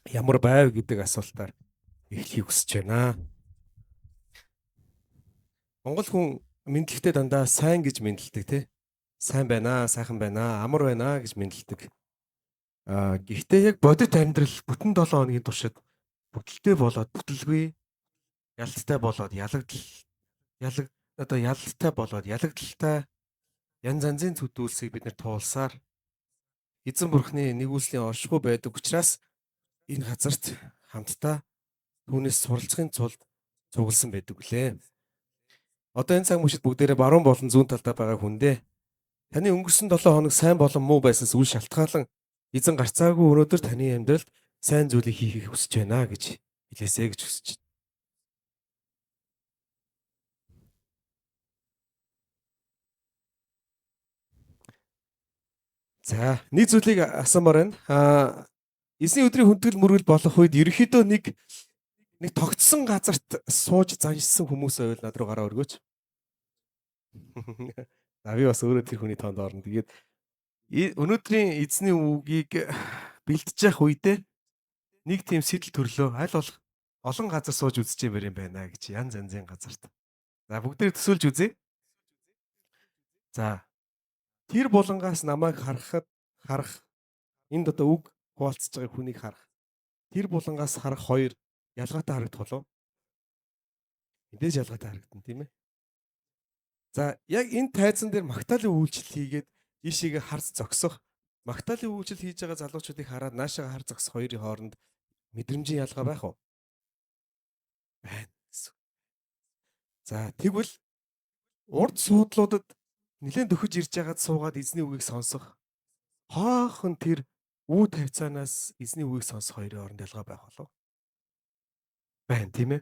Ямар байв гэдэг асуултаар эхлэхийг хүсэж байна. Монгол хүн мэдлэгтэй дандаа сайн гэж мэдлдэг, тий? Сайн байна, сайхан байна, амар байна гэж мэдлдэг. Гэхдээ яг бодит амьдрал бүтэн 7 хоногийн туршид бүтэлтэй болоод бүтэлгүй, ялттай болоод ялагдал, ялаг одоо ялалттай болоод ялагдaltaй янз янзын зүйлсийг бид нэр туулсаар эзэн бурхны нэгүслийн оршихуй байдаг учраас энэ газарт хамтдаа түүнээс суралцахын тулд цугласан байдаг үлээ. Одоо энэ цаг мөчид бүгдээрээ баруун болон зүүн талдаа байгаа хүндээ таны өнгөрсөн 7 хоног сайн болон муу байснаас үл шалтгаалan эзэн гарцаагүй өнөөдөр таны амьдралд сайн зүйлийг хийхийг хүсэж байна гэж хэлээсэй гэж хүсэж байна. За, нэг зүйлийг асуумаар байна. Эзний өдрийн хүндэтгэл мөргөл болох үед ерөнхийдөө нэг тогтсон газарт сууж заншсан хүмүүс байвал над руу гараа өргөөч. За, би бас өөрөө тэр хүний тоонд орно. Тэгээд өнөөдрийн эзний үгийг бэлтжих явах үедээ нэг тийм сэтэл төрлөө. Аль болох олон газар сууж үзэж юм байна гэж янз янзын газарт. За, бүгдээр төсөөлж үзье. За, тэр булангаас намайг харах энд одоо үг хуваалцж байгаа хүнийг харах. Тэр булангаас харах хоёр ялгаатай харагдах болов. Мэдээж ялгаатай харагдана, тийм ээ. За, яг энэ тайзан дээр магтаалын үйлчлэл хийгээд ийшээгээ харц зогсох, магтаалын үйлчлэл хийж байгаа залуучуудыг хараад наашаага хар зогсох хоёрын хооронд мэдрэмжийн ялгаа байх уу? Байна гэсэн. За, тэгвэл урд суудлуудад нэлээд дөхөж ирж байгаад суугаад эзний үгийг сонсох, хоохон тэр үү тавьцаанаас эзний үгийг сонсох хоёрын хооронд ялгаа байх болов? Байна, тийм ээ.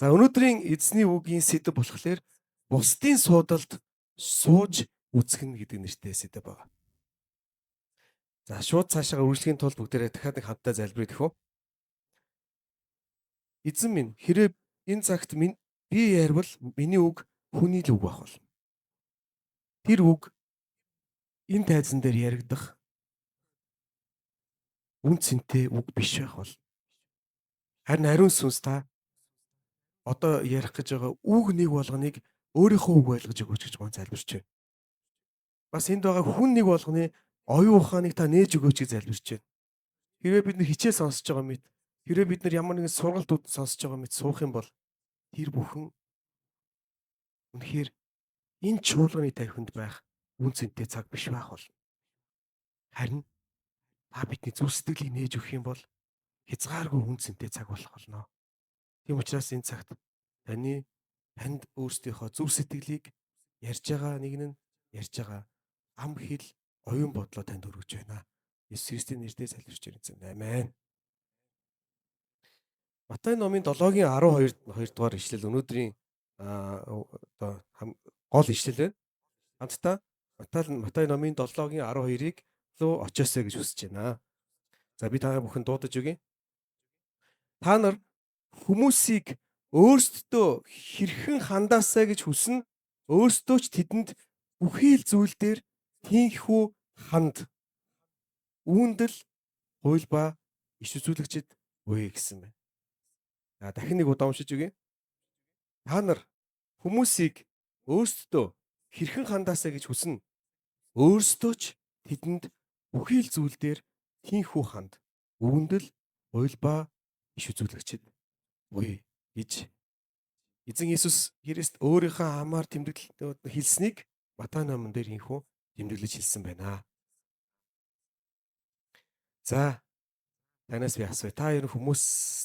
За, өнөөдрийн эзний үгийн сэдэв болохоор бусдын суудалд сууж үзэх нь гэдэг нэртэй сэдэв байна. За, шууд цаашаа үргэлжлэхийн тулд бүгдээрээ дахиад нэг хамтдаа залбирая гэх үү? Эзэн минь, хэрэг энэ цагт минь би ярвал миний үг хүний л үг байх болно. Тэр үг энэ тайзан дээр яригдах үн цэнтэй үг биш байх бол. Харин ариун сүнс та одоо ярих гэж байгаа үг нэг болгоныг өөрийнхөө үг ойлгож өгөөч гэж гон залбирч байна. Бас энд байгаа хүн нэг болгоны оюун ухааныг та нээж өгөөч гэж залбирч байна. Хэрвээ бид нар хичээл сонсож байгаа мэт, хэрвээ бид нар ямар нэгэн сургалтууд сонсож байгаа мэт суух юм бол тэр бүхэн үнэхээр энэ чуулганы тавхинд байх үн цэнтэй цаг биш байх бол. Харин та бидний зүрх сэтгэлийг нээж өгөх юм бол хязгааргүй үн цэнтэй цаг болох болно. Тийм учраас энэ цагт танд өөрсдийнхөө зүрх сэтгэлийг ярьж байгаа нэг нь ярьж байгаа ам хэл оюун бодлоо танд өргөж байна. Есүс Христийн нэрээр залбирч байна. Амен. Матай номын 7-гийн 12 2 дугаар ишлэл өнөөдрийн одоо гол ишлэл байна. Хамтдаа Матай номын 7-гийн 12-ыг руу очоосэй гэж хүсэж байна. За, би та бүхэн дуудаж өгье. Та нар хүмүүсийг өөрсдөө хэрхэн хандаасай гэж хүснэ, өөрсдөө ч тэдэнд бүхий л зүйл дээр тийхүү ханд. Үүнд л хууль ба иш үзүүлэгчид үе гэсэн байна. За, дахин нэг удаа уншиж өгье. Та нар хүмүүсийг өөрсдөө хэрхэн хандаасай гэж хүснэ, өөрсдөө ч тэдэнд бүхий л зүйл дээр тийхүү ханд. Үүнд л хууль ба иш үзүүлэгчид үе гэж эзэн Иесус Христ өөрийнхөө амаар тэмдэглэл хэлснийг Матай номон дээр инхүү тэмдэглэж хэлсэн байна. За, танаас би асууя. Та ер нь хүмүүс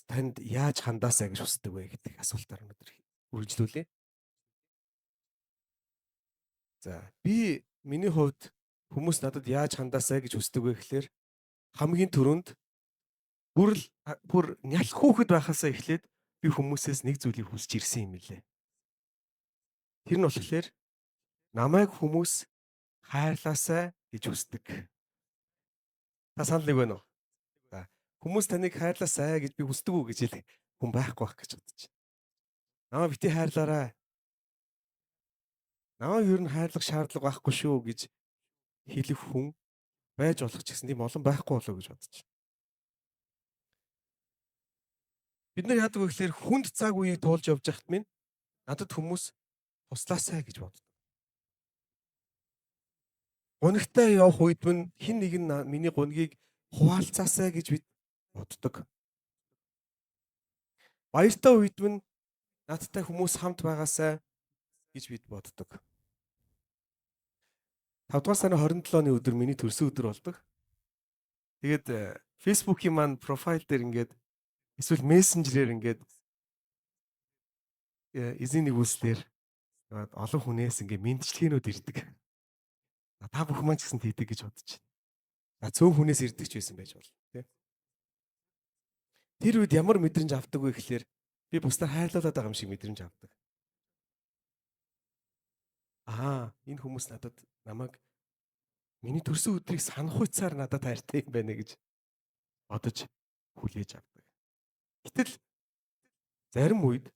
танд яаж хандаасай гэж хүсдэг вэ гэдэг асуултаар өнөөдөр үргэлжлүүлье. За, миний хувьд хүмүүс надад яаж хандаасай гэж хүсдэг вэ гэхлээр хамгийн түрүүнд бүр нялх хүүхэд байхасаа эхлээд би хүмүүсээс нэг зүйлийг хүсэж ирсэн юм лээ. Тэр нь болохоор намайг хүмүүс хайрлаасай гэж хүсдэг. Та санал нэг байна уу? За, хүмүүс таныг хайрлаасай гэж би хүсдэг үү гэж хэлэх хүн байхгүй байх гэж бодож байна. Намайг бити хайрлаарай. Намайг ер нь хайрлах шаардлага байхгүй шүү гэж хэлэх хүн байж болох ч гэсэн тийм олон байхгүй болоо гэж бодож байна. Бид нар яадаг вэ гэхээр хүнд цаг үеийг туулж явж байхад минь надад хүмүүс туслаасай гэж боддог. Гунигтай явах үед минь хэн нэгэн миний гунигийг хуваалцаасай гэж бид боддог. Баяртай үед минь надтай хүмүүс хамт байгаасай гэж бид боддог. 5 дугаар сарын 27-ны өдөр миний төрсөн өдөр болдог. Тэгээд Facebook-ийн маань профайл дээр ингээд эсвэл мессенжерээр ингээд эзэн нэгүслэр олон хүнээс ингээд мэндчилгээнүүд ирдэг. Та бүхэн маань ч гэсэн тийдэг гэж бодож байна. За цөөн хүнээс ирдэг ч байсан байж болно, тий. Тэр үед ямар мэдрэмж авдаг вэ гэхлээр би бусдаар хайрлуулад байгаа юм шиг мэдрэмж авдаг. Аа, энэ хүмүүс надад намайг миний төрсөн өдрийг санах хуйцаар надад хайртай юм байна гэж бодож хүлээж авдаг. Гэтэл зарим үед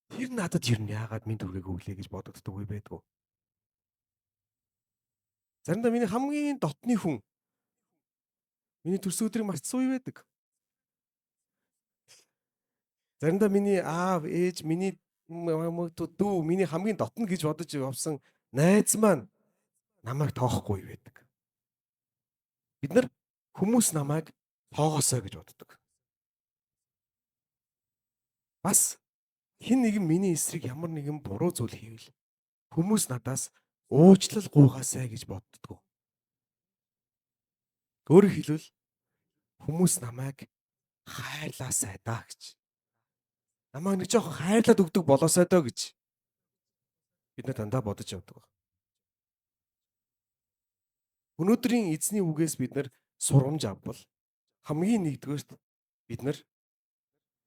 тэр надад ер нь яагаад минь төргийг өглөө гэж бодогддог үе байдгүй. Заримдаа миний хамгийн дотны хүн миний төрсөн өдрийг мартсан үе байдаг. Заримдаа миний аав, ээж, миний дүү, миний хамгийн дотно гэж бодож явсан найз маань намайг тоохгүй байдаг. Бид нар хүмүүс намайг тоогоосой гэж боддог. Бас хэн нэгэн миний эсрэг ямар нэгэн буруу зүйл хийвэл хүмүүс надаас уучлал гуйгаасай гэж боддгоо. Өөрөөр хэлбэл хүмүүс намайг хайрлаасай даа гэж. Намайг нэг жоохон хайрлаад өгдөг болоосай доо гэж бид нар дандаа бодож явдаг. Өнөөдрийн эзний үгээс бид нар сургамж авбал хамгийн нэгдүгээрт бид нар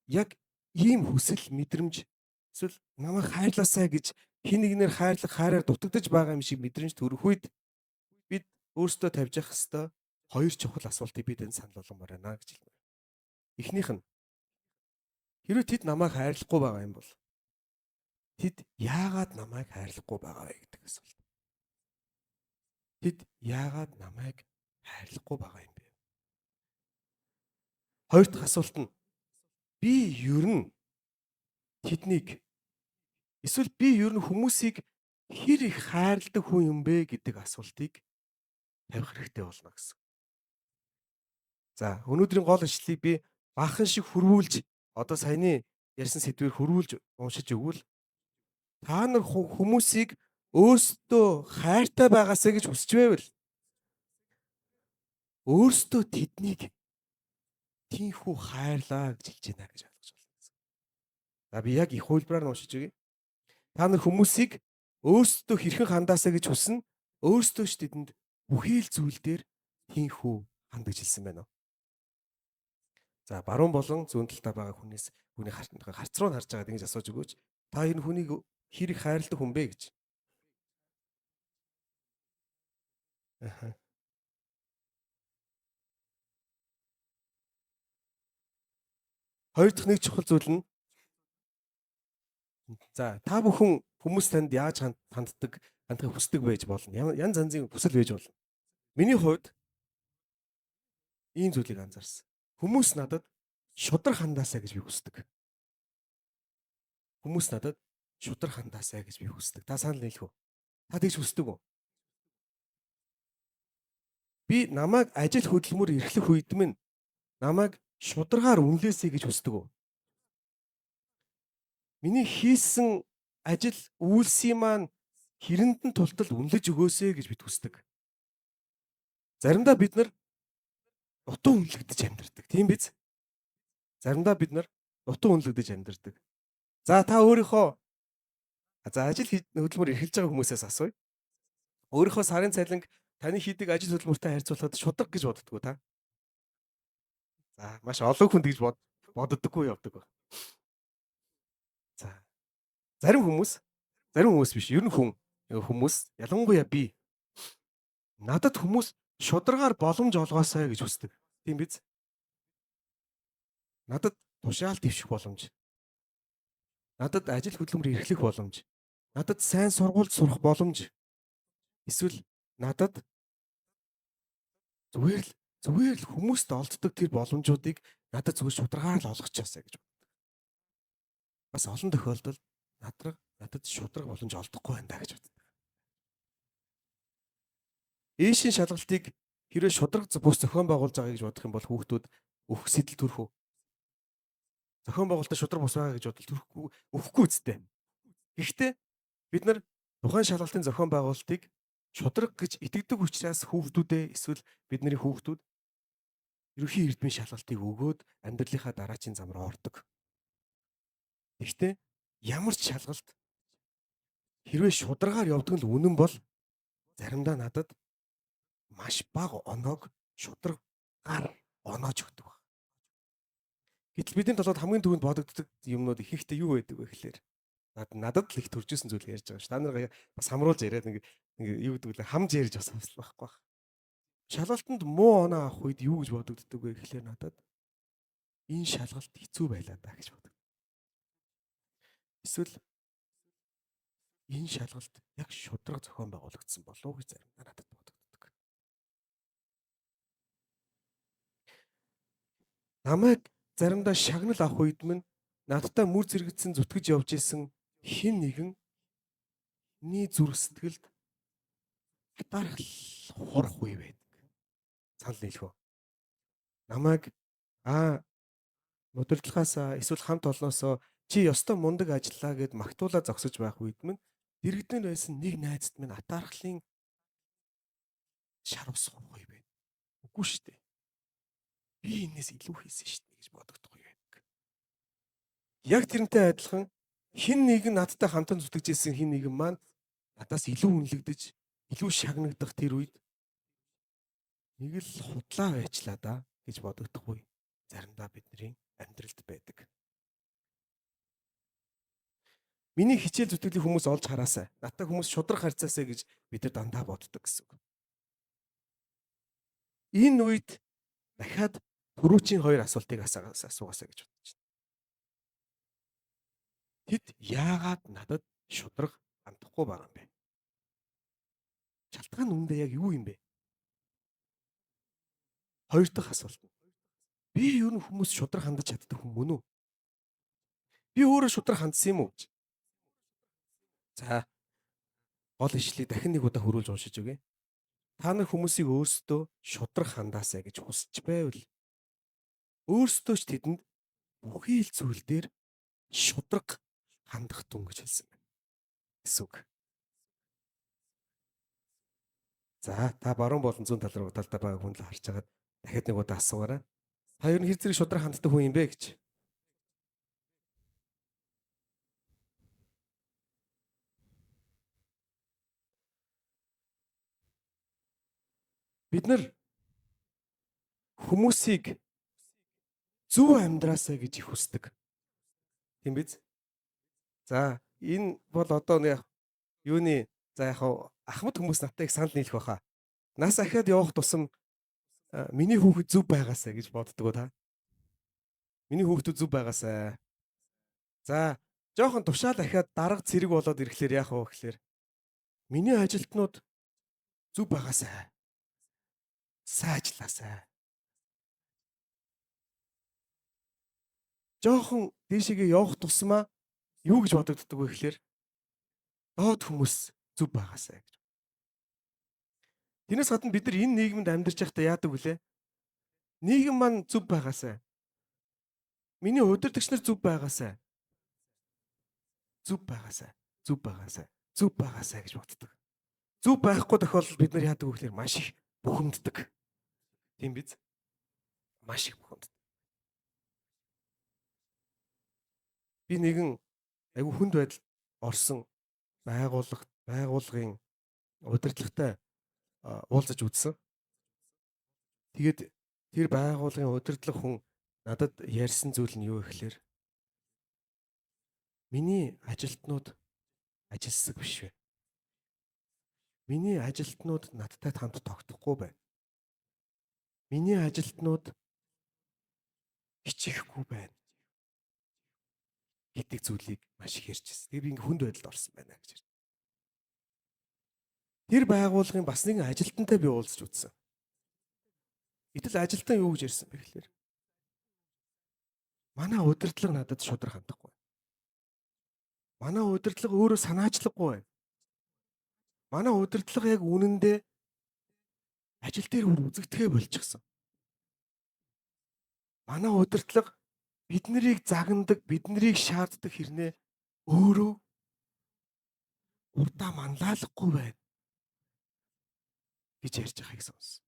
яг ийм хүсэл мэдрэмж эсвэл намайг хайрлаасай гэж хэн нэгнээр хайрлах хайраар дутагдаж байгаа юм шиг мэдрэмж төрөх үед бид өөрсдөө тавьж явах ёстой хоёр чухал асуултыг бид энэ санал болгомоор байна гэж хэлмээр. Эхнийх нь хэрвээ тэд намайг хайрлахгүй байгаа юм бол тэд яагаад намайг хайрлахгүй байгаа вэ гэдэг асуулт. Тэд яагаад намайг хайрлахгүй байгаа юм бэ? Хоёр дахь асуулт нь би ер нь тэднийг эсвэл би ер нь хүмүүсийг хэр их хайрладаг хүн юм бэ гэдэг асуултыг тавих хэрэгтэй болно гэсэн. За, өнөөдрийн гол ишлэлийг би баахан шиг хөрвүүлж одоо саяны ярьсан сэдвээр хөрвүүлж уншиж өгвөл та нар хүмүүсийг өөрсдөө хайртай байгаасай гэж хүсч байвал өөрсдөө тэднийг тийхүү хайрлаа гэж хэлж байна гэж ойлгож байна. За би яг их хувилбараар нь уншиж өгье. Та нар хүмүүсийг өөрсдөө хэрхэн хандаасаа гэж хүснэ, өөрсдөө ч тэдэнд бүхий л зүйл дээр тийхүү хандаж хэлсэн байна. За баруун болон зүүн талдаа байгаа хүнээс хүний харц руу харж байгаад ингэж асууж өгөөч. Та энэ хүнийг хэр их хайрладаг хүн бэ гэж. Хоёр дахь нэг чухал зүйл нь за та бүхэн хүмүүс танд яаж ханддаг, хандахыг хүсдэг байж болно. Янз янзын хүсэл байж болно. Миний хувьд ийм зүйлийг анзаарсан. Хүмүүс надад шудраг хандаасай гэж би хүсдэг. Хүмүүс надад шудраг хандаасай гэж би хүсдэг. Та санал нийлэх үү? Та тэгж хүсдэг үү? Би намайг ажил хөдөлмөр эрхлэх үед минь намайг шударгаар үнэлээсэй гэж хүсдэг үү? Миний хийсэн ажил үйлсийн маань хэрэндэн тултал үнэлж өгөөсэй гэж бид хүсдэг. Заримдаа бид нар дутуу үнэлэгдэж амьдардаг. Тийм биз? Заримдаа бид нар дутуу үнэлэгдэж амьдардаг. За та өөрийнхөө за ажил хөдөлмөр эрхэлж байгаа хүмүүсээс асууя. Өөрийнхөө сарын цалинг таны хийдэг ажил хөдөлмөртэй харьцуулахад шударга гэж боддгоо та? За маш олон хүн тэгж боддоггүй явдаг. За зарим хүмүүс биш, ер нь хүмүүс ялангуяа би надад хүмүүс шударгаар боломж олгоосай гэж хүсдэг. Тийм биз? Надад тушаал дэвших боломж. Надад ажил хөдөлмөр эрхлэх боломж. Надад сайн сургуульд сурах боломж. Эсвэл надад зүгээр л хүмүүст олддог тэр боломжуудыг надад зүгээр шударгаар л олгочихоосай гэж боддог. Бас олон тохиолдолд надад шударга боломж олдохгүй байна да гэж боддог. Ээшийн шалгалтыг хэрвээ шударга бус зохион байгуулж байгаа гэж бодох юм бол хүүхдүүд өөх сэтэл төрөх үү? Зохион байгуулалтаа шударга бус байгаа гэж бодвол төрөхгүй, өхгүй үсттэй. Гэхдээ бид нар тухайн шалгалтын зохион байгуулалтыг шударга гэж итгэдэг учраас хүүхдүүдээ эсвэл бидний хүүхдүүд ерөнхий эрдмийн шалгалтыг өгөөд амьдралынхаа дараачийн зам руу ордог. Гэхдээ ямар ч шалгалт хэрвээ шударгаар явдаг нь үнэн бол заримдаа надад маш бага оноог шударгаар оноож өгдөг баг. Гэтэл бидний толгойд хамгийн түрүүнд бодогддог юмнууд ихэнхдээ юу байдаг вэ гэхлээр надад л их төржсэн зүйл ярьж байгаа ш. Та нар бас хамруулж яриад ингээ юу гэдэг вэ? Хамж ярьж бас авсан байхгүй бах. Шалгалтанд муу оноо авах үед юу гэж бодогддог вэ гэхлээр надад энэ шалгалт хэцүү байлаа да гэж бодогддог. Эсвэл энэ шалгалт яг шударга зохион байгуулагдсан болов уу гэж заримдаа надад бодогддог. Намайг заримдаа шагнал авах үед минь надтай мүр зэрэгдсэн зүтгэж явж исэн хин нэгэн ний зүрх сэтгэлд хатаархал хурах үе байдаг. Санал нийлэх үү? Намайг удирдлагаасаа эсвэл хамт олноосоо чи ёстой мундаг ажиллаа гэд магтуулаа зогсож байх үед минь дэргэдэн байсан нэг найзад минь атаархлын шар ус хурах үе байдаг. Үгүй шүү дээ. Би энэс илүү хийсэн шүү дээ гэж бодогдох үе байдаг. Яг тэрнтэй адилхан хин нэгэн надтай хамтан зүтгэж исэн хин нэгэн маань надаас илүү үнэлэгдэж, илүү шагнагдах тэр үед нэг л худлаа байчлаа да гэж бодогдох үе заримдаа бидний амьдралд байдаг. Миний хичээл зүтгэлийг хүмүүс олж хараасай. Надтай хүмүүс шудраг харьцаасай гэж бид нар дандаа боддог гэсэн үг. Энэ үед дахиад түрүүчийн хоёр асуултыг асуугаасай гэж бодож байна. Тэд яагаад надад шудраг хандахгүй байгаа юм бэ? Шалтгаан үүндээ яг юу юм бэ? Хоёр дахь асуулт нь. Би ер нь хүмүүс шудраг хандаж чаддаг хүн мөн үү? Би өөрөө шудраг хандсан юм уу гэж. За, гол ишлэгийг дахин нэг удаа хөрвүүлж уншиж өгье. Та нар хүмүүсийг өөрсдөө шудраг хандаасай гэж хүсэж байвал өөрсдөө ч тэдэнд бүхий л зүйл дээр шудраг хандах тун гэж хэлсэн байна гэсэн үг. За, та баруун болон зүүн тал руу талдаа байгаа хүн л харж агаад дахиад нэг удаа асуугаарай. Та ер нь хэр зэрэг шудраг ханддаг хүн юм бэ гэж. Бид нар хүмүүсийг зөв амьдраасаа гэж их хүсдэг. Тийм биз? За, энэ бол одоо нэг юуны за яг ахмад хүмүүс надтай их санал нийлэх байхаа. Нас ахиад явах тусам миний хүүхэд зөв байгаасаа гэж боддог та. Миний хүүхдүүд зөв байгаасаа. За, жоохон тушаал ахиад дарга цэрэг болоод ирэхлээр яах вэ гэхлээр миний ажилтнууд зөв байгаасаа. Сайн ажиллаасаа. Жоохон дээшээгээ явах тусмаа юу гэж бодогддог вэ гэхлээр доод хүмүүс зөв байгаасаа гэж. Тэрнээс гадна бид нар энэ нийгэмд амьдарч байхдаа яадаг вүлээ? Нийгэм маань зөв байгаасаа. Миний удирдагч нар зөв байгаасаа. Зөв байгаасаа. Зөв байгаасаа. Зөв байгаасаа гэж боддог. Зөв байхгүй тохиолдолд бид нар яадаг вэ гэхлээр маш их бухимддаг. Тийм биз? Маш их бухимддаг. Би нэгэн айгүй хүнд байдалд орсон байгууллагын удирдлагатай уулзаж үзсэн. Тэгээд тэр байгууллагын удирдлага хүн надад ярьсан зүйл нь юу вэ гэхлээр миний ажилтнууд ажилсаг биш вэ? Миний ажилтнууд надтай хамт тогтохгүй байна. Миний ажилтнууд хичээхгүй байна гэдэг зүйлийг маш их ярьж байсан. Тэгээ би ингээ хүнд байдалд орсон байна гэж ярьж. Тэр байгууллагын бас нэгэн ажилтнтай би уулзч үзсэн. Гэтэл ажилтан юу гэж ярьсан бэ гэхлээр манай удирдлага надад шудраг хандахгүй. Манай удирдлага өөрөө санаачлаггүй байна. Манай удирдлага яг үнэндээ ажил дээр бүр үзэгдэхээ болчихсон. Манай удирдлага биднийг загнадаг, биднийг шаарддаг хэрнээ өөрөө урдаа манлайлахгүй байна гэж ярьж байгааг сонссон.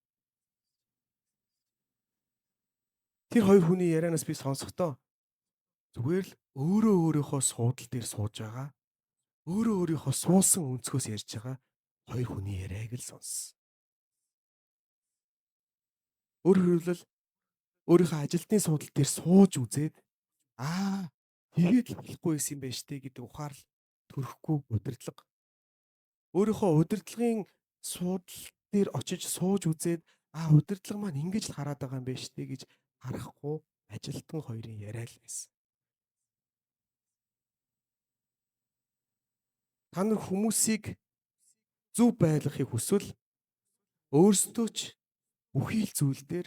Тэр хоёр хүний ярианаас би сонсохдоо зүгээр л өөрөө өөрийнхөө суудал дээр сууж байгаа, өөрөө өөрийнхөө суусан өнцгөөс ярьж байгаа хоёр хүний яриаг л сонссон. Өөрөөр хэлбэл өөрийнхөө ажилтны суудал дээр сууж үзээд тэгээд л болохгүй байсан юм байна штэ гэдэг ухаал төрөхгүй удирдлага. Өөрийнхөө удирдлагын суудал дээр очиж сууж үзээд удирдлага маань ингэж л хараад байгаа юм байна штэ гэж харахгүй ажилтан хоёрын яриа л байсан. Та нар хүмүүсийг зөв байлгахыг хүсвэл өөрсдөө ч бүхий л зүйл дээр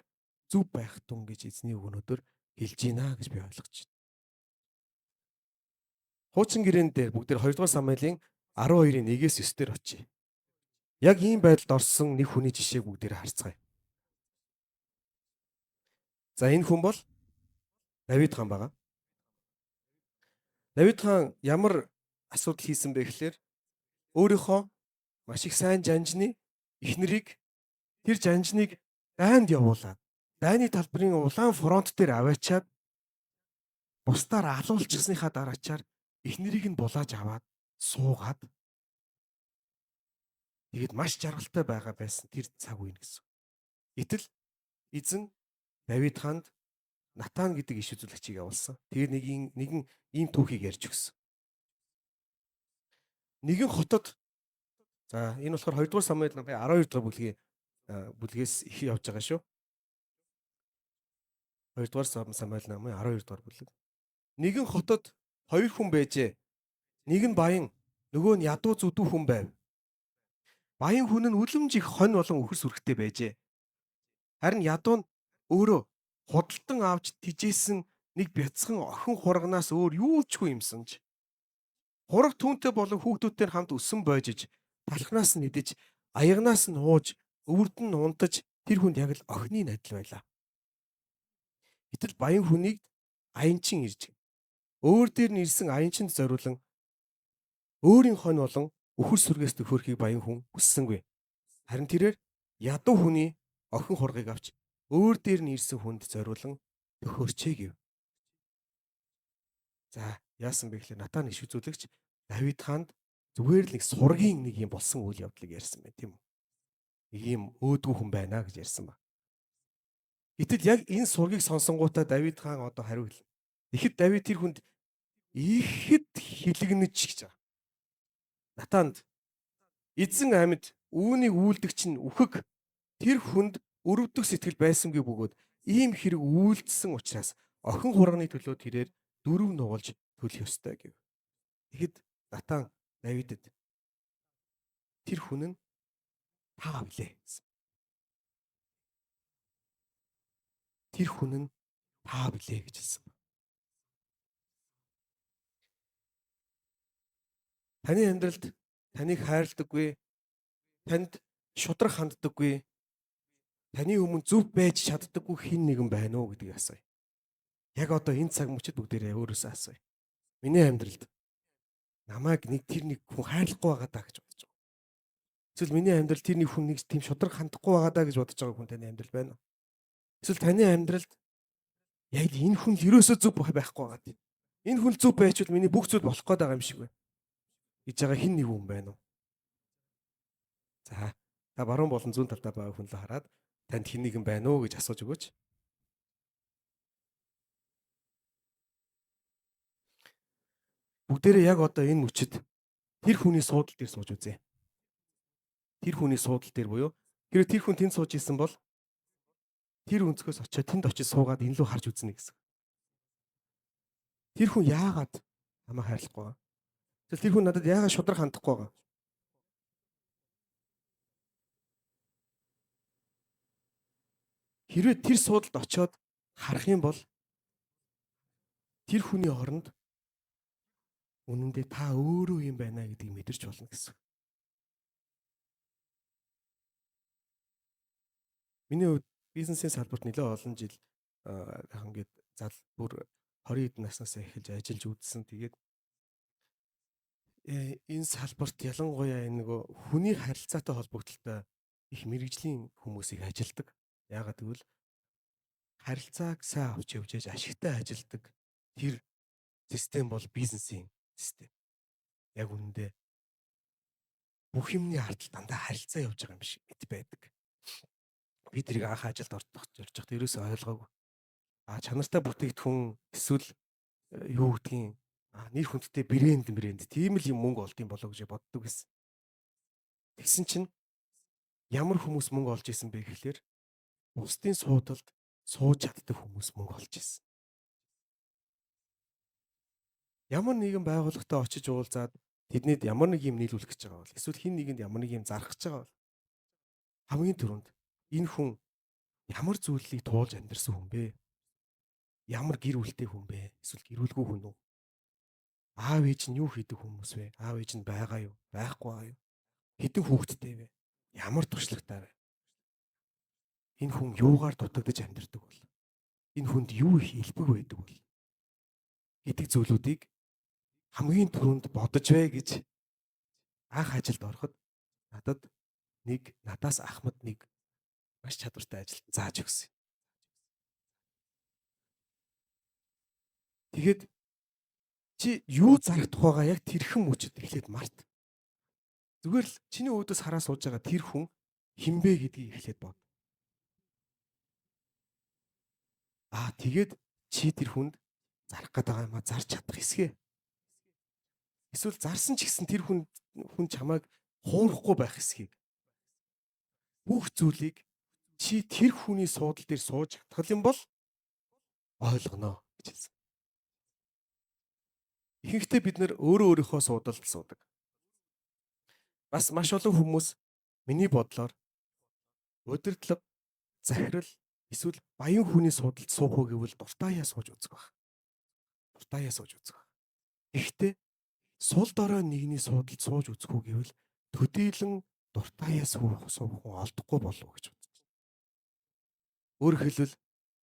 зөв байх тун гэж эзний үг өнөөдөр хэлж байна гэж би ойлгож байна. Хуучин гэрээн дээр бүгд 2 дугаар Самуэлийн 12-ийн 1-ээс 9 дээр очие. Яг ийм байдалд орсон нэг хүний жишээг бүгдээрээ харцгаая. За энэ хүн бол Давид хаан байгаа. Давид хаан ямар асуудал хийсэн бэ гэхээр өөрийнхөө маш их сайн жанжны эхнэрийг тэр жанжныг дайнд явуулаад дайны талбарын улаан фронт дээр аваачаад бусдаар алуулчихсныхаа дараачаар эхнэрийг нь булааж аваад суугаад тэгээд маш жаргалтай байгаа байсан тэр цаг үе гэсэн. Гэтэл эзэн Давид хаанд Натан гэдэг иш үзүүлэгчийг явуулсан. Тэгээд нэгэн ийм түүхийг ярьж өгсөн. Нэгэн хотод, за энэ болохоор 2 дугаар Самуэль номын 12 дугаар бүлгээс их явж байгаа шүү. 2 дугаар Самуэль номын 12 дугаар бүлэг. Нэгэн хотод хоёр хүн байжээ. Нэг нь баян, нөгөө нь ядуу зүдүү хүн байв. Баян хүн нь үлэмж их хонь болон үхэр сүрхтэй байжээ. Харин ядуу нь өөрөө худалдан авч тижээсэн нэг бяцхан охин хурганаас өөр юу ч үгүй юмсан ч. Хураг түүнтэй болон хүүхдүүдтэй хамт өссөн бойжиж, талхнаас нь идэж, аягнаас нь ууж, өвөрд нь унтаж тэр хүнд яг л охины адил байлаа. Гэтэл баян хүнийг аянчин ирж, өөр дээр нь ирсэн аянчинд зориулан өөрийн хонь болон үхэр сүргээс төхөөрхийг баян хүн хүссэнгүй. Харин тэрээр ядуу хүний охин хургийг авч өөр дээр нь ирсэн хүнд зориулан төхөөрчээ гэв. За яасан бэ гэхээр Натан иш үзүүлэгч Давид хаанд зүгээр л нэг сургийн нэг юм болсон үйл явдлыг ярьсан байна, тийм үү? Нэг юм өөдгүү хүн байна гэж ярьсан ба. Гэтэл яг энэ сургийг сонсонгуудаа Давид хаан одоо хариу хэлнэ. Тэгэхэд Давид тэр хүнд ихэд хилэгнэж гэж байгаа. Натанд эзэн амьд үүнийг үйлдэгч нь үхэг тэр хүнд өрөвдөх сэтгэл байсангүй бөгөөд ийм хэрэг үйлдсэн учраас охин хурганы төлөө тэрээр 4 нугалж төлөх ёстой гэв. Тэгэхэд Натан Давидэд тэр хүн нь та билээ гэсэн. Тэр хүн нь та билээ гэж хэлсэн. Таны амьдралд таныг хайрладаггүй, танд шудраг ханддаггүй, таны өмнө зөв байж чаддаггүй хэн нэгэн байна уу гэдгийг асууя. Яг одоо энэ цаг мөчид бүгдээрээ өөрөөсөө асууя. Миний амьдралд намайг нэг тэр нэг хүн хайрлахгүй байгаа даа гэж бодож байгаа. Эсвэл миний амьдрал тэр нэг хүн нэг тийм шудраг хандахгүй байгаа даа гэж бодож байгаа хүн таны амьдрал байна уу? Эсвэл таны амьдралд яг энэ хүн л ерөөсөө зөв байхгүй байгаа тийм. Энэ хүн зөв байчвал миний бүх зүйл болох гээд байгаа юм шиг байна гэж байгаа хэн нэг хүн байна уу? За та баруун болон зүүн талдаа байгаа хүн л хараад танд хэн нэгэн байна уу гэж асууж өгөөч. Бүгдээрээ яг одоо энэ мөчид тэр хүний суудал дээр сууж үзье. Тэр хүний суудал дээр буюу хэрвээ тэр хүн тэнд сууж исэн бол тэр өнцгөөс очиод тэнд очиж суугаад энэ лүү харж үзнэ гэсэн. Тэр хүн яагаад намайг хайрлахгүй байгаа? Эсвэл тэр хүн надад яагаад шудраг хандахгүй байгаа? Хэрвээ тэр суудалд очиод харах юм бол тэр хүний оронд Үнэндээ та өөрөө юм байна гэдгийг мэдэрч болно гэсэн. Миний хувьд бизнесийн салбарт нэлээд олон жил ингээд зал бүр 20 хэдэн наснаас эхэлж ажиллаж үзсэн. Тэгээд энэ салбарт ялангуяа энэ нөгөө хүний харилцаатай холбогдлолтой их мэрэгжлийн хүмүүсийг ажилдаг. Яагаад гэвэл харилцааг сайн авч явж яаж ашигтай ажилдаг тэр систем бол бизнесийн систем. Яг үнэндээ бүх юмны ардл дандаа харилцаа явж байгаа юм шиг мэт байдаг. Би тэрийг анх ажилд орж байхдаа ерөөсөө ойлгоогүй. А чанартай бүтээгдэхүүн эсвэл юу гэдгийг нэр хүндтэй брэнд тийм л юм мөнгө олд юм болоо гэж боддог гэсэн. Тэгсэн чинь ямар хүмүүс мөнгө олж исэн бэ гэхлээр бусдын суудалд сууж чаддаг хүмүүс мөнгө олж исэн. Ямар нэгэн байгууллагатай очиж уулзаад тэднийд ямар нэг юм нийлүүлэх гэж байгаа бол эсвэл хэн нэгэнд ямар нэг юм зарах гэж байгаа бол хамгийн түрүүнд энэ хүн ямар зүйлийг туулж амьдарсан хүн бэ? Ямар гэр бүлтэй хүн бэ? Эсвэл гэр бүлгүй хүн үү? Аав ээж нь юу хийдэг хүмүүс вэ? Аав ээж нь байгаа юу? Байхгүй байгаа юу? Хэдэн хүүхэдтэй вэ? Ямар туршлагатай вэ? Энэ хүн юугаар дутагдаж амьдардаг бол? Энэ хүнд юу их элбэг байдаг бол? Гэдэг зүйлүүдийг хамгийн түрүүнд бодож бай гэж анх ажилд ороход надад нэг надаас ахмад нэг маш чадвартай ажилтан зааж өгсөн. Тэгээд чи юу зарах тухайгаа яг тэрхэн мөчөд эхлээд март. Зүгээр л чиний өөдөөс хараа сууж байгаа тэр хүн хинбэ гэдгийг эхлээд бод. Аа тэгээд чи тэр хүнд зарах гээд байгаа юм а зарч чадах эсгээ. Эсвэл зарсан ч гэсэн тэр хүн чамайг хуурахгүй байх эсхийг. Бүх зүйлийг чи тэр хүний суудал дээр сууж чадах юм бол ойлгоно гэж хэлсэн. Ихэнхдээ бид нэр өөрөө өөрийнхөө суудалд суудаг. Бас маш олон хүмүүс миний бодлоор удирдлага, захирал эсвэл баян хүний суудалд суух уу гэвэл дуртаяа сууж үзэх байх. Дуртаяа сууж үзэх байх. Гэхдээ сул дорой нэгний суудалд сууж үзэх үү гэвэл төдийлөн дуртаяа суух хүн олдохгүй болов гэж бодож байна. Өөрөөр хэлбэл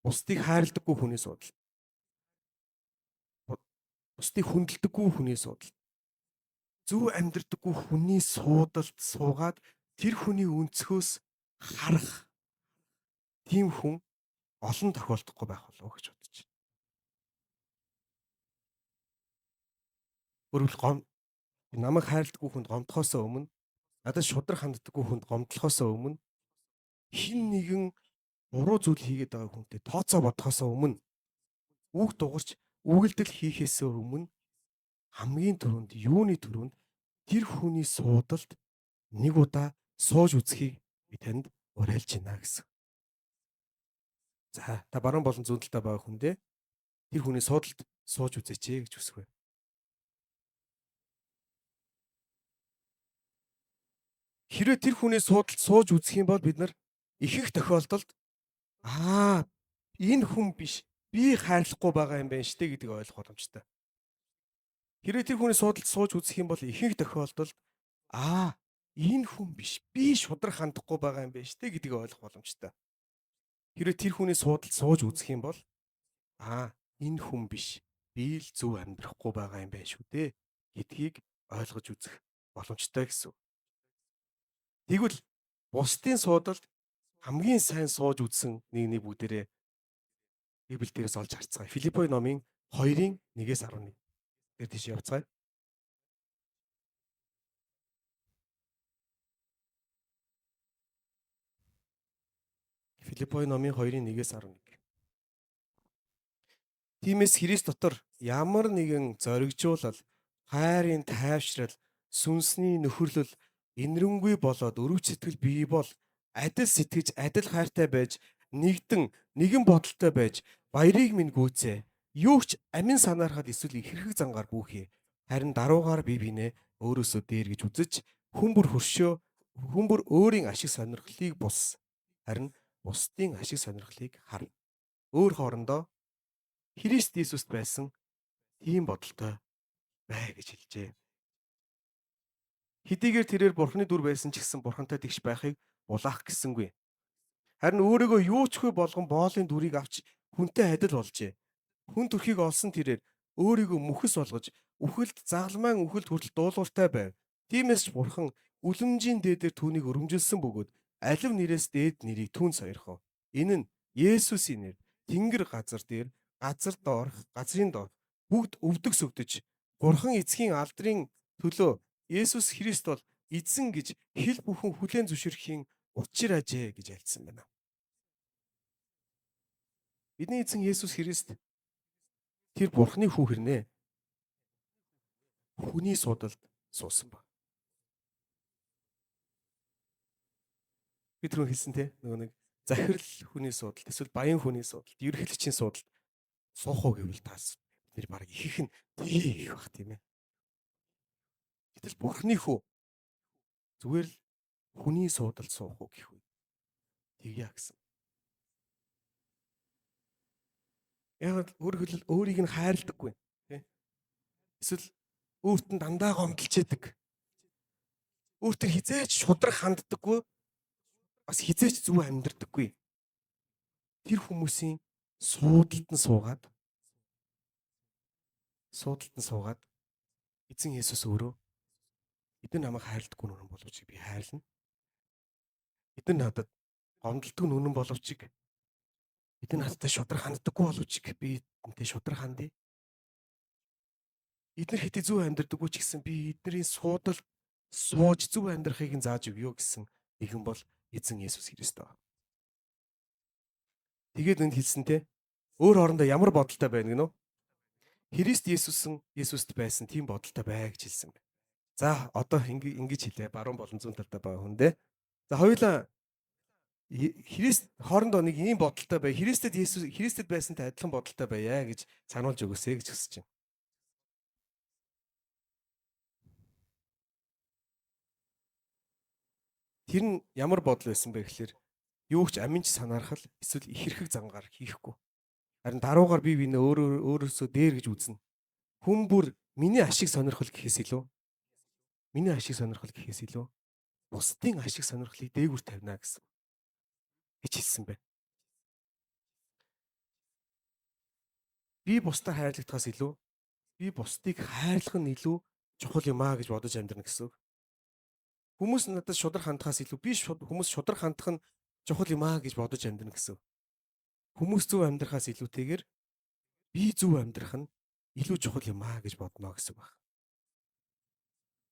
бусдыг хайрладаггүй хүний суудалд, бусдыг хүндэлдэггүй хүний суудалд, зөв амьдрдаггүй хүний суудалд суугаад тэр хүний өнцгөөс харах тийм хүн олон тохиолдохгүй байх болов гэж бодож байна. Өөрөөр намайг хайрладаггүй хүнд гомдохоос өмнө, надад шудраг ханддаггүй хүнд гомдлохоос өмнө, хэн нэгэн буруу зүйл хийгээд байгаа хүнтэй тооцоо бодохоос өмнө, үг дугарч үгэлдэл хийхээс өмнө хамгийн түрүүнд юуны түрүүнд тэр хүний суудалд нэг удаа сууж үзхийг би танд уриалж байна гэсэн. За та баруун болон зүүн талдаа байгаа хүндээ тэр хүний суудалд сууж үзээч гэж хүсэх вэ. Хэрвээ тэр хүний суудалд сууж үзэх юм бол бид нар ихэнх тохиолдолд аа энэ хүн биш би хайрлахгүй байгаа юм байна штэ гэдгийг ойлгох боломжтой. Хэрвээ тэр хүний суудалд сууж үзэх юм бол ихэнх тохиолдолд аа энэ хүн биш би шудраг хандахгүй байгаа юм байна штэ гэдгийг ойлгох боломжтой. Хэрвээ тэр хүний суудалд сууж үзэх юм бол аа энэ хүн биш би л зөв амьдрахгүй байгаа юм байна шүү дээ гэдгийг ойлгож үзэх боломжтой гэсэн. Тэгвэл бусдын суудалд хамгийн сайн сууж үзсэн нэг нэг бүгдээрээ Библи дээрээс олж харцгаая. Филиппой номын 2-ын 1-ээс 11 дээр тийш явцгаая. Филиппой номын 2-ын 1-ээс 11. Тиймээс Христ дотор ямар нэгэн зоригжуулал, хайрын тайвшрал, сүнсний нөхөрлөл, энэрэнгүй болоод өрөвч сэтгэл бий бол адил сэтгэж, адил хайртай байж, нэгдэн нэгэн бодолтой байж, баярыг минь гүйцээ. Юу ч амин санаархад эсвэл ихэрхэг зангаар бүүхье. Харин даруугаар бие биенээ өөрөөсөө дээр гэж үзэж, хүн бүр хөршөө, хүн бүр өөрийн ашиг сонирхлыг бус. Харин бусдын ашиг сонирхлыг хар. Өөр хоорондоо Христ Иесуст байсан тийм бодолтой бай гэж хэлжээ. Хэдийгээр тэрээр Бурхны дүр байсан ч гэсэн Бурхантай тэгш байхыг булаах гэсэнгүй. Харин өөрийгөө юу ч хүй болгон боолын дүрийг авч хүнтэй адил болжээ. Хүн төрхийг олсон тэрээр өөрийгөө мөхөс болгож үхэлд загалмайн үхэлд хүртэл дуулууртай байв. Тиймээс ч Бурхан үлэмжийн дээдээр түүнийг өрөмжилсөн бөгөөд алив нэрээс дээд нэрийг түүнд сойрхов. Энэ нь Есүсийн нэр Тэнгэр газар дээр, газар доорх, газрын доорх бүгд өвдөг сөгдөж Бурхан эцгийн алдрын төлөө Есүс Христ бол эзэн гэж хэл бүхэн хүлээн зөвшөөрөхийн учир ажээ гэж альцсан байна. Бидний эзэн Есүс Христ тэр Бурханы хүү хэрнээ хүний судалд суусан ба. Би түрүүн хэлсэн те нөгөө нэг захирал хүний судалт эсвэл баян хүний судалт, ерөнхийлөгчийн судалт суух уу гэвэл таас бид нэр баг ихэнх нь тий их бах тийм ээ. Гэтэл Бурхны хүү зүгээр л хүний судалд суух уу гэх үү. Тэгье гэсэн. Яг өөрөөр хэлбэл өөрийг нь хайрладаггүй тий. Эсвэл өөрт нь дандаа гомдолж яадаг. Өөртөө хизээч шудраг ханддаггүй. Бас хизээч зөв амьдрдаггүй. Тэр хүмүүсийн суудалд нь суугаад эзэн Есүс өөрөө эдэн намайг хайрладаггүй нүрэн боловч би хайрлана. Эдэн надад гомдолдог нүрэн боловч эдэн надтай шудраг ханддаггүй боловч би эдэнтэй шудраг хандъя. Эднэр хэдий зөв амьдрдаггүй ч гэсэн би эднэрийн суудал сууж зөв амьдрахыг нь зааж өгье гэсэн нэгэн бол эзэн Есүс Христ байна. Тэгээд энд хэлсэн те өөр хоорондоо ямар бодолтой байна гэнэ үү? Христ Есүсэн Есүст байсан тийм бодолтой бай гэж хэлсэн байна. За одоо ингэж хэлээ. Баруун болон зүүн талдаа байгаа хүндээ. За хоёулаа Христ хоорондоо нэг ийм бодолтой бай. Христэд Есүс Христэд байсантай адилхан бодолтой байя гэж сануулж өгөөсэй гэж хүсэж байна. Тэр нь ямар бодол байсан бэ гэхээр юу ч аминч санаархал эсвэл ихэрхэг зангаар хийхгүй. Харин даруугаар бие биенээ өөрөөсөө дээр гэж үзнэ. Хүн бүр миний ашиг сонирхол гэхээс илүү миний ашиг сонирхол гэхээс илүү бусдын ашиг сонирхлыг дээгүүр тавина гэсэн гэж хэлсэн байна. Би бусдаар хайрлагдахаас илүү би бусдыг хайрлах нь илүү чухал юм аа гэж бодож амьдрна гэсэн үг. Хүмүүс надад шудраг хандхаас илүү би хүмүүс шудраг хандах нь чухал юм аа гэж бодож амьдрна гэсэн. Хүмүүс зөв амьдрахаас илүүтэйгээр би зөв амьдрах нь илүү чухал юм аа гэж бодно гэсэн баг.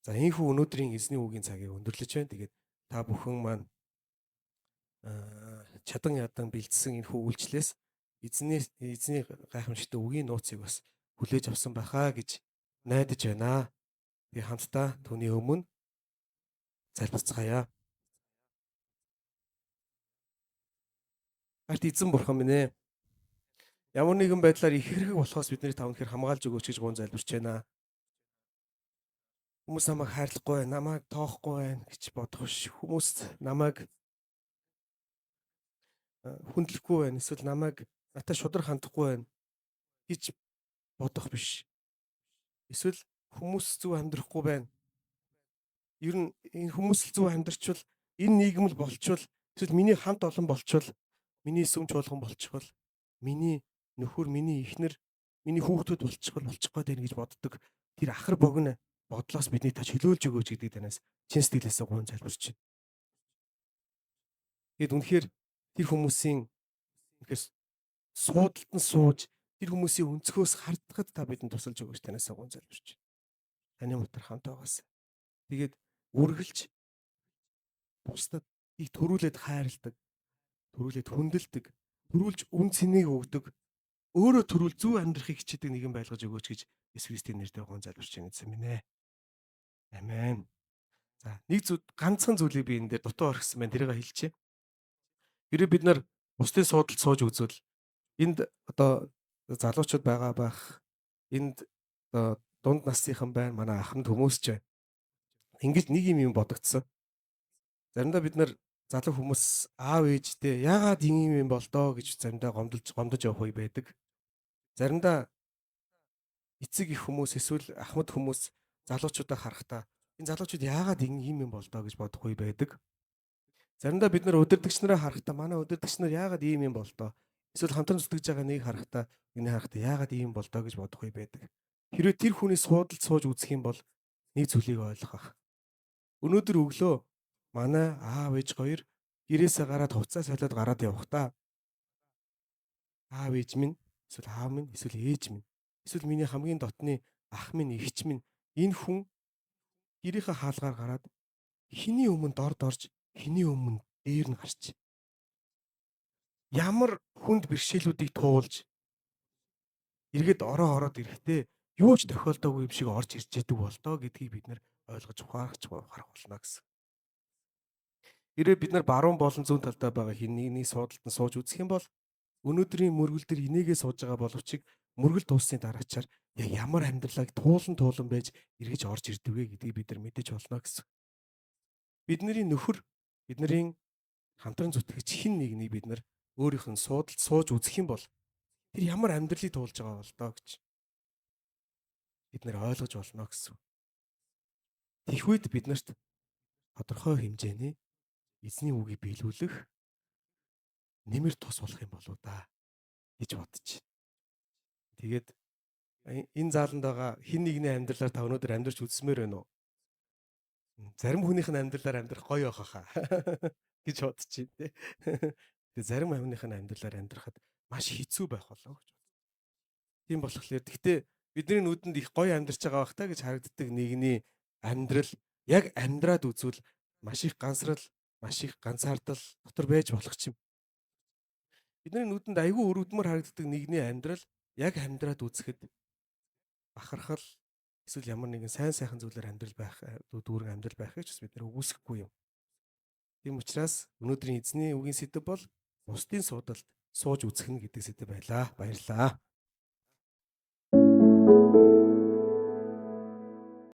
За энэхүү өнөөдрийн эзний үгийн цагийг өндөрлөж байна. Тэгээд та бүхэн маань чадан ядан бэлдсэн энэхүү үйлчлээс эзний гайхамшигтай үгийн нууцыг бас хүлээж авсан байхаа гэж найдаж байна. Тэгээ хамтдаа түүний өмнө залбирцгаая. Арт эзэн бурхан минь ээ. Ямар нэгэн байдлаар их хэрэг болохоос бидний та үнэхээр хамгаалж өгөөч гэж гуйн залбирч байна. Хүмүүс намайг хайрлахгүй байна, намайг тоохгүй байна гэж бодох биш. Хүмүүс намайг хүндлэхгүй байна, эсвэл намайг надад шудраг хандахгүй байна гэж бодох биш. Эсвэл хүмүүс зөв амьдрахгүй байна. Ер нь энэ хүмүүс л зөв амьдрчвал, энэ нийгэм л болчвол, эсвэл миний хамт олон болчвол, миний сүм чуулган болчихвол, миний нөхөр, миний эхнэр, миний хүүхдүүд болчихвол болчих гээд байна гэж боддог. Тэр ахар богино бодлоос бидний та чөлөөлж өгөөч гэдэг танаас чин сэтгэлээсээ гуйн залбирч байна. Тэгэд үнэхээр тэр хүмүүсийн үнэхээр суудалд нь сууж тэр хүмүүсийн өнцгөөс хардахад та бидэнд тусалж өгөөч танаас гуйн залбирч байна. Таны мутар хамт байгаас. Тэгээд үргэлж бусдад их төрүүлээд хайрладаг, төрүүлээд хүндэлдэг, төрүүлж үн цэнийг өгдөг, өөрөө төрүүл зөв амьдрахыг хичээдэг нэгэн байлгаж өгөөч гэж Есүс Христийн нэрээр гон залбирч байна гэсэн минь ээ. Амен. За нэг зүйл ганцхан зүйлийг би энэ дээр дутуу орхисон байна. Тэрийг хэлчихье. Хэрэв бид нар бусдын суудалд сууж үзвэл энд одоо залуучууд байгаа байх. Энд одоо дунд насныхан байна. Манай ахмад хүмүүс ч байна. Ингэж нэг юм бодогдсон. Заримдаа бид нар залуу хүмүүс аав ээжтэй яагаад ийм юм болдоо гэж заримдаа гомдож явах үе байдаг. Заримдаа Эцэг их хүмүүс эсвэл ахмад хүмүүс залуучуудаа харахтаа энэ залуучууд яагаад ийм юм болдоо гэж бодох үе байдаг. Заримдаа бид нар удирдагч нараа харахтаа манай удирдагч нар яагаад ийм юм болдоо? Эсвэл хамтран зүтгэж байгаа нэг харахтаа энэ харахтаа яагаад ийм болдоо гэж бодох үе байдаг. Хэрвээ тэр хүний суудалд сууж үзэх юм бол нэг зүйлийг ойлгох ах. Өнөөдөр өглөө манай аав ээж хоёр гэрээсээ гараад хувцас солиод гараад явахдаа аав ээж минь эсвэл аав минь эсвэл ээж минь эсвэл миний хамгийн дотны ах минь эгч минь энэ хүн гэрийнхээ хаалгаар гараад хэний өмнө дорд орж хэний өмнө дээр нь гарч ямар хүнд бэрхшээлүүдийг туулж эргээд ороо ороод ирэхдээ юу ч тохиолдоогүй юм шиг орж ирж идэг болдоо гэдгийг бид нэр ойлгож ухаарч харах болно гэсэн. Хэрвээ бид нар баруун болон зүүн талдаа байгаа хин нэгний суудалд нь сууж үзэх юм бол өнөөдрийн мөргөл дээр инээгээ сууж байгаа боловч мөргөл дууссаны дараачаар яг ямар амьдралыг туулан туулан байж эргэж орж ирдэг вэ гэдгийг бид нар мэдэж болно гэсэн. Бидний нөхөр, бидний хамтран зүтгэгч хин нэгнийг бид нар өөрийнх нь суудалд сууж үзэх юм бол тэр ямар амьдралыг туулж байгаа бол доо гэж бид нэр ойлгож болно гэсэн. Тэгэх үед бид нарт тодорхой хэмжээний эзний үгийг биелүүлэх нэмэр тус болох юм болоо да гэж бодож. Тэгээд энэ зааланд байгаа хин нэгний амьдралаар та өнөөдөр амьдрч үзсмээр байна уу? Зарим хүнийх нь амьдралаар амьдрах гоё байх хаа гэж бодож байна те. Тэгээ зарим хүнийх нь амьдралаар амьдрахад маш хэцүү байх болоо гэж бодож. Тийм болохоор гэхдээ бидний нүдэнд их гоё амьдарч байгаа бах та гэж харагддаг нэгний амьдрал яг амьдраад үзвэл маш их гансрал, маш их ганцаардал дотор байж болох юм. Бидний нүдэнд айгүй өрөвдмөр харагддаг нэгний амьдрал яг амьдраад үзэхэд бахархал эсвэл ямар нэгэн сайн сайхан зүйлээр амьдрал байх дүүрэн амьдрал байхыг ч бас бид нэр үгүйсэхгүй юм. Тийм учраас өнөөдрийн эзний үгийн сэдэв бол бусдын суудалд сууж үзэх нь гэдэг сэдэв байлаа. Баярлалаа.